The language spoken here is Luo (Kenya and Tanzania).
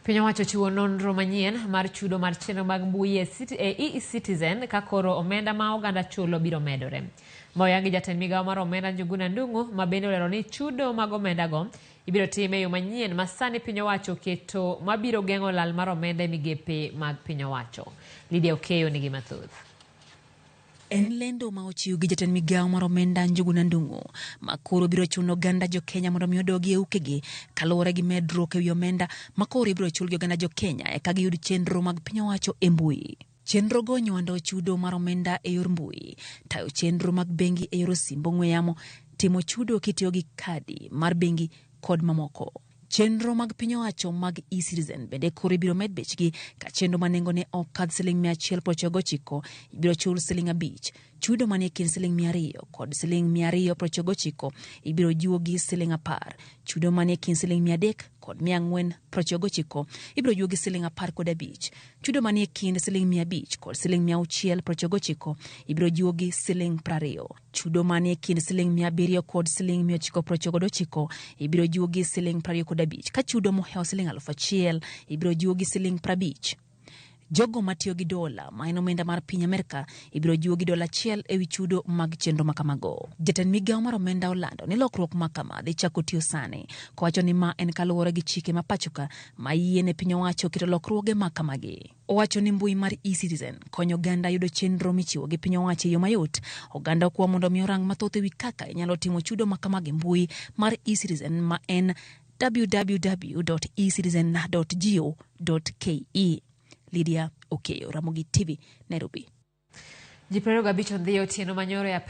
Piny owacho ochiwo nonro manyien mar chudo mar chenro mag mbui e e-Citizen ka koro omenda ma oganda chulo biro medore. Ma oyangi jatend migawo mar omenda Njuguna Ndung'u ma bende olero ni chudo mag omenda go ibiro tim e yo manyien ma sani piny owacho oketo mabiro geng'o lal mar omenda e migepe mag piny owacho. Lydia Okeyo nigi mathoth. En lendo ma ochiw gi jatend migawo mar omenda Njuguna Ndung'u ma koro biro chuno oganda jo Kenya mondo mi odogi e ukegi kaluwore gi medruok ewi omenda ma koro ibiro chul gi oganda jo Kenya eka giyud chenro mag piny owacho e mbui. Chenro go nywando chudo mar omenda e yor mbui, tayo chenro mag bengi e yor osimbo ong'we yamo, timo chudo kitiyo gi kadi mar bengi kod mamoko. Chenro mag piny owacho mag eCitizen bende koro ibiro med bechgi ka chenro ma nengone ok kadh siling 199 ibiro chul siling 5. Chudo manie kind siling 200 kod siling 299 ibiro juogi siling 10. Chudo manie kind siling 300 kod 499 ibiro juogi siling 15. Chudo manie kind siling 500 kod siling 699 ibiro juogi siling 20. Chudo manie kind siling 700 kod siling 999 ibiro juogi siling 25, ka chudo mohewo siling 1000 ibiro juogi siling 50. Jogo matiyo gi dola ma en omenda mar piny Amerka ibiro juogi dola achiel ewi chudo mag chenro ma kamago. Jatend migawo mar omenda olando ni lokruok ma kama dhi chako tiyo sani, kowacho ni ma en kaluwore gi chike ma pachoka ma yiene piny owacho keto lokruoge ma kamagi. Owacho ni mbui mar eCitizen konyo oganda yudo chenro michiwo gi piny owacho e yo mayot. Oganda okwa mondo mi orang mathoth ewi kaka inyalo timo chudo ma kamagi e mbui mar eCitizen ma en www.ecitizen.go.ke. Lydia Okeyo, Ramogi TV, Nairobi. Ji 25 ondhiyo otieno manyoro e